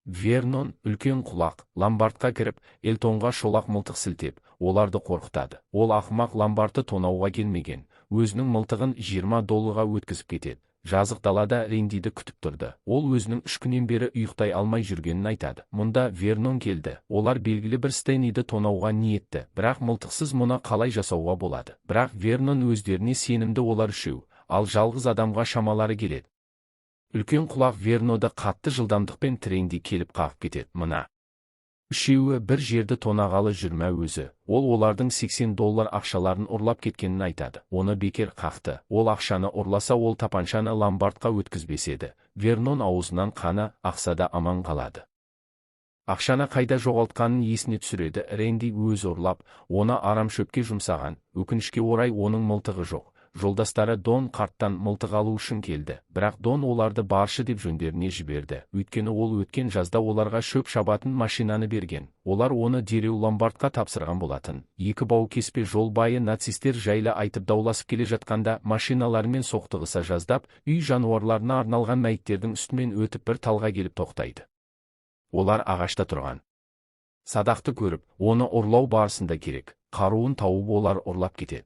Вернон, Үлкен Құлақ, ломбардқа кіріп, Элтонға шолақ мылтық сілтеп, оларды қорқытады. Ол ақымақ ломбардты тонауға келмеген, өзінің мылтығын 20 долларға өткізіп кетеді. Жазық далада Рендиді күтіп тұрды. Ол өзінің 3 күннен бері ұйықтай алмай жүргенін айтады. Мұнда Вернон келді. Олар белгілі бір Стэнлиді тонауға ниетті, бірақ мылтықсыз мұны қалай жасауға болады? Бірақ Вернон өздеріне сенімді, олар үшеу, ал жалғыз адамға шамалары келеді. Үлкен Құлақ Верноды қатты жылдамдықпен тренде келіп қағып кетеді. Мына үшеуі бір жерді тонағалы жүр ме өзі? Ол олардың 80 доллар ақшаларын ұрлап кеткенін айтады. Оны бекер қақты. Ол ақшаны ұрласа, ол тапаншаны ломбардқа өткізбес еді. Вернон аузынан қаны ақса да, аман қалады. Ақшаны қайда жоғалтқанын есіне түсіреді. Ренди өзі ұрлап, оны арамшөпке жұмсаған. Өкінішке орай, оның мылтығы жоқ. Жолдастары Дон қарттан мылтық алу үшін келді, бірақ Дон оларды баршы деп жөндеріне жіберді, өйткені ол өткен жазда оларға шөп шабатын машинаны берген. Олар оны дереу ломбардқа тапсырған болатын. Екі бау кеспе жол бойы нацистер жайлы айтып дауласып келе жатқанда, машиналарымен соқтығыса жаздап, үй жануарларына арналған мәйіттердің үстімен өтіп, бір талға келіп тоқтайды. Олар ағашта тұрған садақты көріп, оны ұрлау барысында керек қаруын тауып, олар ұрлап кетеді.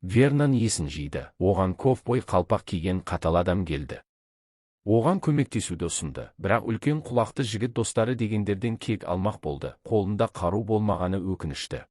Вернон есін жиды. Оған ковбой қалпақ киген қатал адам келді. Оған көмектесуді ұсынды, бірақ Үлкен Құлақты жігіт достары дегендерден кек алмақ болды. Қолында қару болмағаны өкінішті.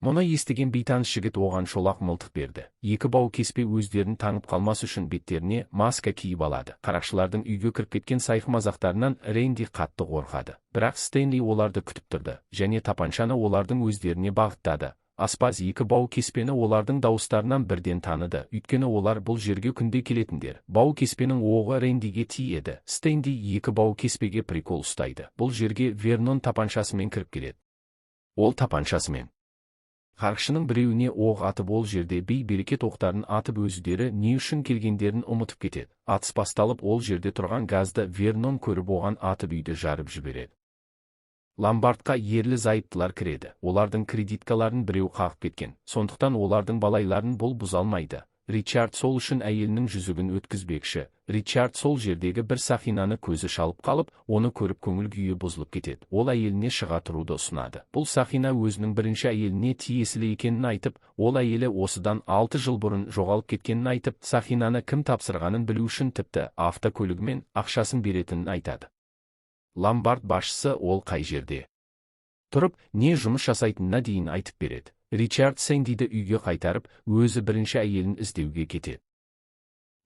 Мұны естіген бейтаныс жігіт оған шолақ мылтық берді. Екі бау кеспе өздерін танып қалмас үшін беттеріне маска киіп алады. Қарақшылардың үйге кіріп кеткен сайқымазақтарынан Ренди қатты қорқады. Бірақ Стэнли оларды күтіп тұрды және тапаншаны олардың өздеріне бағыттады. Аспаз екі бау кеспені олардың дауыстарынан бірден таныды, өйткені олар бұл жерге күнде келетіндер. Бау кеспенің оғы Рендиге тиеді. Стэнли екі бау кеспеге прикол ұстайды. Бұл жерге Вернон тапаншасымен кіріп келеді. Ол тапаншасымен қарақшының біреуіне оқ атып, ол жерде бей-берекет оқтарын атып, өздері не үшін келгендерін ұмытып кетеді. Атыс басталып, ол жерде тұрған газды Вернон көріп, оған атып, үйді жарып жібереді. Ломбардқа ерлі зайыптылар кіреді. Олардың кредиткаларын біреу қағып кеткен, сондықтан олардың балайларын бұл бұза алмайды. Ричард сол үшін әйелінің жүзігін өткізбекші. Ричард сол жердегі бір сақинаны көзі шалып қалып, оны көріп, көңіл күйі бұзылып кетеді. Ол әйеліне шыға тұруды ұсынады. Бұл сақина өзінің бірінші әйеліне тиесілі екенін айтып, ол әйелі осыдан 6 жыл бұрын жоғалып кеткенін айтып, сақинаны кім тапсырғанын білу үшін тіпті автокөлігімен ақшасын беретінін айтады. Ломбард басшысы ол қай жерде тұрып, не жұмыс жасайтынына дейін айтып береді. Ричард Сэндиді үйге қайтарып, өзі бірінші әйелін іздеуге кетеді.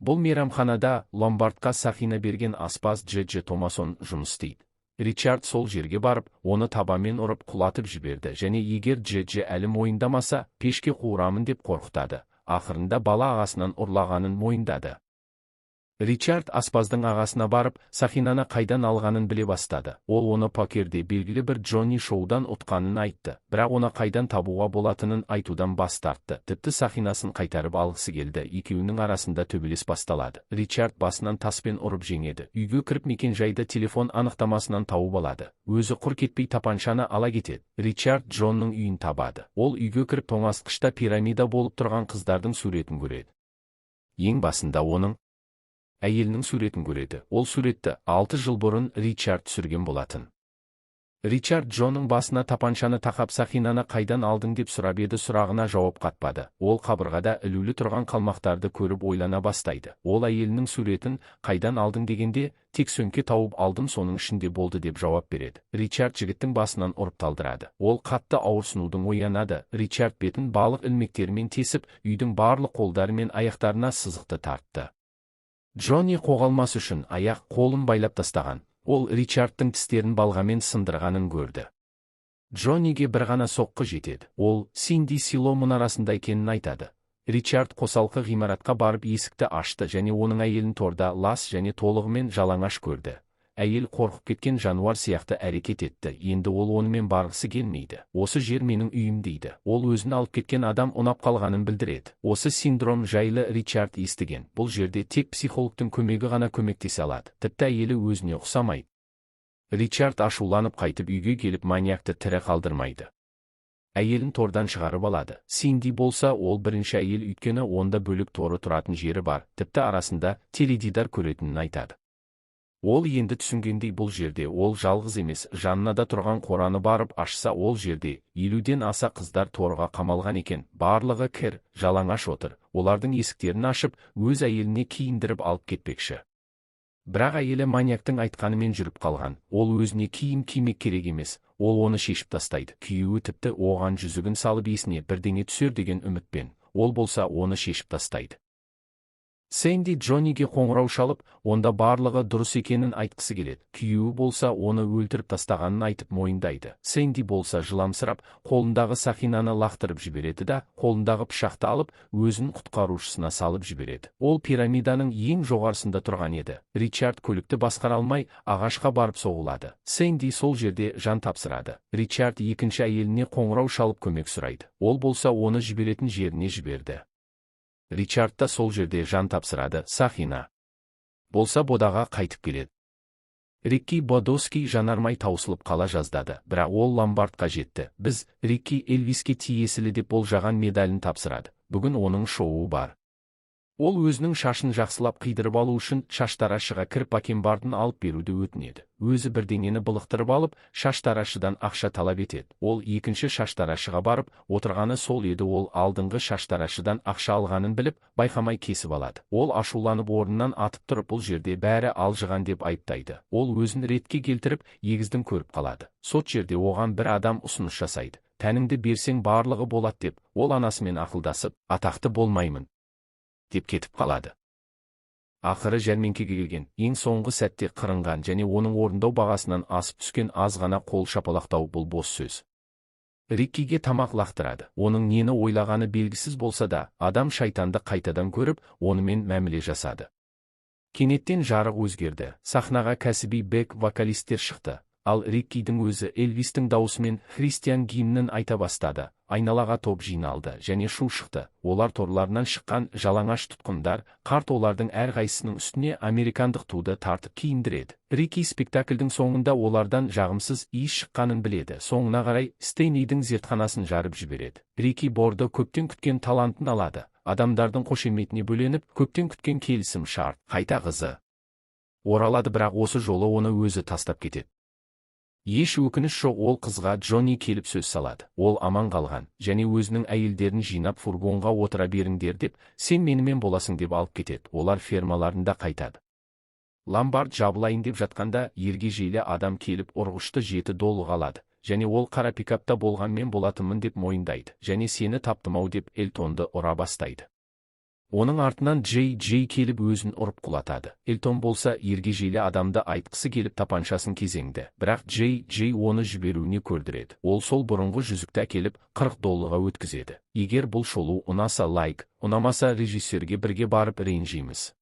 Бұл мейрамханада ломбардқа сақина берген аспаз Джеджи Томасон жұмыс істейді. Ричард сол жерге барып, оны табамен ұрып құлатып жіберді және егер Джеджи әлі мойындамаса, пешке қуырамын деп қорқытады. Ақырында бала ағасынан ұрлағанын мойындады. Ричард аспаздың ағасына барып, сақинаны қайдан алғанын біле бастады. Ол оны покерде белгілі бір Джонни Шоудан ұтқанын айтты, бірақ оны қайдан табуға болатынын айтудан бас тартты. Тіпті сақинасын қайтарып алғысы келді. Екеуінің арасында төбелес басталады. Ричард басынан таспен ұрып жеңеді. Үйге кіріп, мекен жайды телефон анықтамасынан тауып алады. Өзі құр кетпей, тапаншаны ала кетеді. Ричард Джонның үйін табады. Ол үйге кіріп, тоңазытқышта пирамида болып тұрған қыздардың суретін көреді. Ең басында оның әйелінің суретін көреді. Ол суретті 6 жыл бұрын Ричард түсірген болатын. Ричард Джонның басына тапаншаны тақап, сақинаны қайдан алдың деп сұрап еді, сұрағына жауап қатпады. Ол қабырғада ілулі тұрған қалмақтарды көріп, ойлана бастайды. Ол әйелінің суретін қайдан алдың дегенде, тек сөмке тауып алдым, соның ішінде болды деп жауап береді. Ричард жігіттің басынан ұрып талдырады. Ол қатты ауырсынудан оянады. Ричард бетін балық ілмектерімен тесіп, үйдің барлық қолдары мен аяқтарына сызықты тартты. Джонни қоғалмас үшін аяқ қолын байлап тастаған. Ол Ричардтың тістерін балғамен сындырғанын көрді. Джонниге бір ғана соққы жетеді. Ол Синди село мұнарасында екенін айтады. Ричард қосалқы ғимаратқа барып, есікті ашты және оның әйелін торда лас және толығымен жалаңаш көрді. Әйел қорқып кеткен жануар сияқты әрекет етті. Енді ол онымен барғысы келмейді. Осы жер менің үйім дейді. Ол өзін алып кеткен адам ұнап қалғанын білдіреді. Осы синдром жайлы Ричард естіген. Бұл жерде тек психологтың көмегі ғана көмектесе алады. Тіпті әйелі өзіне ұқсамайды. Ричард ашуланып қайтып үйге келіп, маньякты тірі қалдырмайды. Әйелін тордан шығарып алады. Синди болса, ол бірінші әйел, өйткені онда бөлек торы тұратын жері бар, тіпті арасында теледидар көретінін айтады. Ол енді түсінгендей, бұл жерде ол жалғыз емес. Жанында тұрған қораны барып ашса, ол жерде 50-ден аса қыздар торға қамалған екен. Барлығы кір, жалаңаш отыр. Олардың есіктерін ашып, өз әйеліне киіндіріп алып кетпекші. Бірақ әйелі маньяктың айтқанымен жүріп қалған. Ол өзіне киім кимек керек емес, ол оны шешіп тастайды. Күйеуі тіпті оған жүзігін салып, есіне бірдеңе түсер деген үмітпен, ол болса оны шешіп тастайды. Сэнди Джонниге қоңырау шалып, онда барлығы дұрыс екенін айтқысы келеді. Күйеуі болса оны өлтіріп тастағанын айтып мойындайды. Сэнди болса жыламсырап, қолындағы сақинаны лақтырып жібереді да, қолындағы пышақты алып, өзін құтқарушысына салып жібереді. Ол пирамиданың ең жоғарысында тұрған еді. Ричард көлікті басқара алмай, ағашқа барып соғылады. Сэнди сол жерде жан тапсырады. Ричард екінші әйеліне қоңырау шалып көмек сұрайды. Ол болса оны жіберетін жеріне жіберді. Ричард та сол жерде жан тапсырады. Сақина болса бодаға қайтып келеді. Рикки Бодоски жанармай таусылып қала жаздады, бірақ ол ломбардқа жетті. Біз Рикки Элвиске тиесілі деп болжаған медалін тапсырады. Бүгін оның шоуы бар. Ол өзінің шашын жақсылап қидырып алу үшін шаштарашыға кіріп, бакенбардын алып беруді өтінеді. Өзі бірдеңені былықтырып алып, шаштарашыдан ақша талап етеді. Ол екінші шаштарашыға барып, отырғаны сол еді, ол алдыңғы шаштарашыдан ақша алғанын біліп, байқамай кесіп алады. Ол ашуланып орнынан атып тұрып, бұл жерде бәрі алжыған деп айыптайды. Ол өзін ретке келтіріп, егіздің көріп қалады. Сот жерде оған бір адам ұсыныс жасайды. Тәніңді берсең барлығы болады деп, ол анасымен ақылдасып, атақты болмаймын деп кетіп қалады. Ақыры жәрмеңкеге келген, ең соңғы сәтте қырынған және оның орындау бағасынан асып түскен аз ғана қол шапалақтау бұл бос сөз. Риккиге тамақ лақтырады. Оның нені ойлағаны белгісіз болса да, адам шайтанды қайтадан көріп, онымен мәміле жасады. Кенеттен жарық өзгерді. Сахнаға кәсіби бэк вокалисттер шықты. Ал Риккидің өзі Элвистің даусымен христиан гимнін айта бастады. Айналаға топ жиналды және шу шықты. Олар торларынан шыққан жалаңаш тұтқындар, қарт олардың әрқайсысының үстіне американдық туды тартып киіндіреді. Рикки спектакльдің соңында олардан жағымсыз иіс шыққанын біледі. Соңына қарай Стейнидің зертханасын жарып жібереді. Рикки Бордо көптен күткен талантын алады. Адамдардың қошеметіне бөленіп, көптен күткен келісім шарт, қайта қызы оралады, бірақ осы жолы оны өзі тастап кетеді. Еш өкініш жоқ, ол қызға Джонни келіп сөз салады. Ол аман қалған және өзінің әйелдерін жинап, фургонға отыра беріңдер деп, сен менімен боласың деп алып кетеді. Олар фермаларында қайтады. Ломбард жабылайын деп жатқанда ергежейлі адам келіп ұрғышты $7 алады. Және ол қара пикапта болғанмен болатынмын деп мойындайды. Және сені таптым-ау деп Элтонды ұра бастайды. Оның артынан Джей Джей келіп өзін ұрып құлатады. Элтон болса ергежейлі адамды айтқысы келіп тапаншасын кезеңді. Бірақ Джей Джей оны жіберуіне көрдіреді. Ол сол бұрынғы жүзікті әкеліп $40 өткізеді. Егер бұл шолу ұнаса лайк, ұнамаса режиссерге бірге барып ренжиміз.